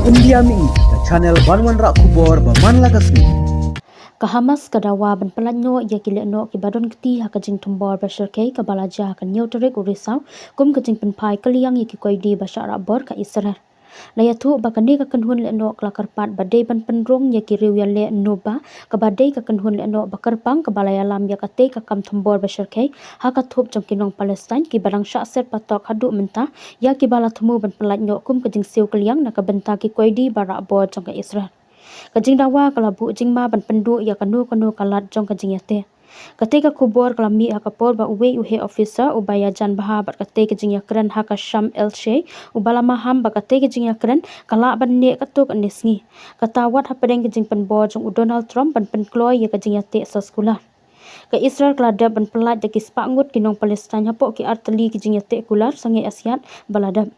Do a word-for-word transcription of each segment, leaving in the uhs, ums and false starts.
India Mihi, ka channel ban wanrah khubor ba man la ka sngi. Ka Hamas ka dawa ban pyllait noh ïa ki lehnoh kiba don kti ha ka jingthombor ba shyrkhei kaba la jia ha ka hynñiew tarik u Risaw, kum ka jingpynphai kylliang ïa ki koidi ba shah rah bor ka Israel. La ïathuh ba kane ka kynhun lehnoh ka la kyrpad ba dei ban pynrung ïa ki riew ïaleh Nukba, kaba dei ka kynhun lehnoh ba kyrpang kaba la ïalam ïa katei ka kam thombor ba shyrkhei ha ka thup jong ki nong Palestine kiba dang shah set patok haduh mynta ïa kiba la thmu ban pyllait noh kum ka jingsiew kylliang na ka bynta ki koidi ba rah bor jong ka Israel. Ka jingdawa ka la buh jingma ban pynduh ïa kano kano ka lad jong ka jingïateh. Katei ka khubor ka la mih ha ka por ba uwei u heh officer uba ïajan bha bad katei ka jingïakren ha ka Sharm El Sheikh, uba la maham ba katei ka jingïakren ka lah ban neh katto katne sngi. Kata wat hapdeng ka jingpynbor jong u Donald Trump ban pynkloi ïa ka jingïateh soskular. Ka Israel ka la dep ban pyllait da ki spah ngut ki nong Palestine hapoh ki artylli ki jingïateh kular sangeh asiat ba la dep.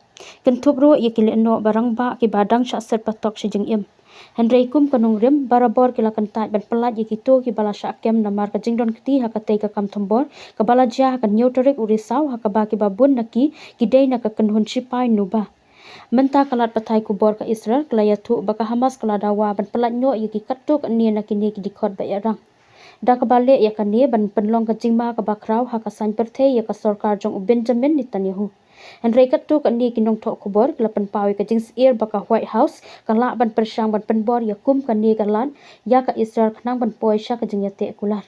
Kynthup ruh ïa ki lehnoh ba rangbah kiba dang shah set patok shi jingim. Hynrei kum ka nongrim, barabor ki la kyntait ban pyllait ïa kito kiba la shah kem namar ka jingdon kti ha katei ka kam thombor kaba la jia ha ka hynñiew tarik u Risaw, ha kaba kiba bun na ki ki dei na ka kynhun shipai Nukba. Mynta ka lad pathai khubor ka Israel ka la ïathuh ba ka Hamas ka la dawa ban pyllait noh ïa ki katto katne na kine ki dkhot ba ïadrang. Da kaba leh ïa kane ban pynlong ka jingma kaba khraw ha ka saiñ pyrthei ïa ka sorkar jong u Benjamin Netanyahu. Hynrei katto katne ki nongthoh khubor ki la pynpaw ïa ka jingsyier ba ka White House ka lah ban pyrshang ban pynbor ïa kum kane ka lad ïa ka Israel khnang ban poi sha ka jingïateh kular.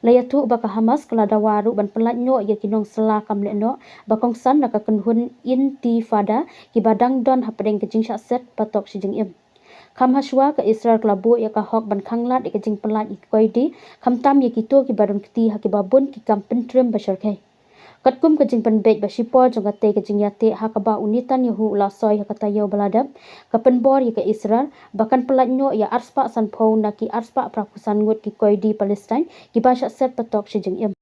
La ïathuh ba ka Hamas ka la dawa ruh ban pyllait noh ïa ki nongsla kam lehnoh ba kongsan na ka kynhun Intifada kiba dang don hapdeng ka jingshah set patok shi jingim. Kham hashwa ka Israel ka la buh ïa ka hok ban khanglad ïa ka jingpyllait ïa ki koidi, khamtam ïa kito kiba don kti ha kiba bun ki kam pyntriem ba shyrkhei. Katkum ka jingpynbeit ba shipor jong katei ka jingïateh ha kaba u Netanyahu u la soi ha ka taïew ba la dep, ka pynbor ïa ka Israel ba kan pyllait noh ïa arspah sanphew na ki arspah phra phew san ngut ki koidi Palestine kiba shah set patok shi jingim.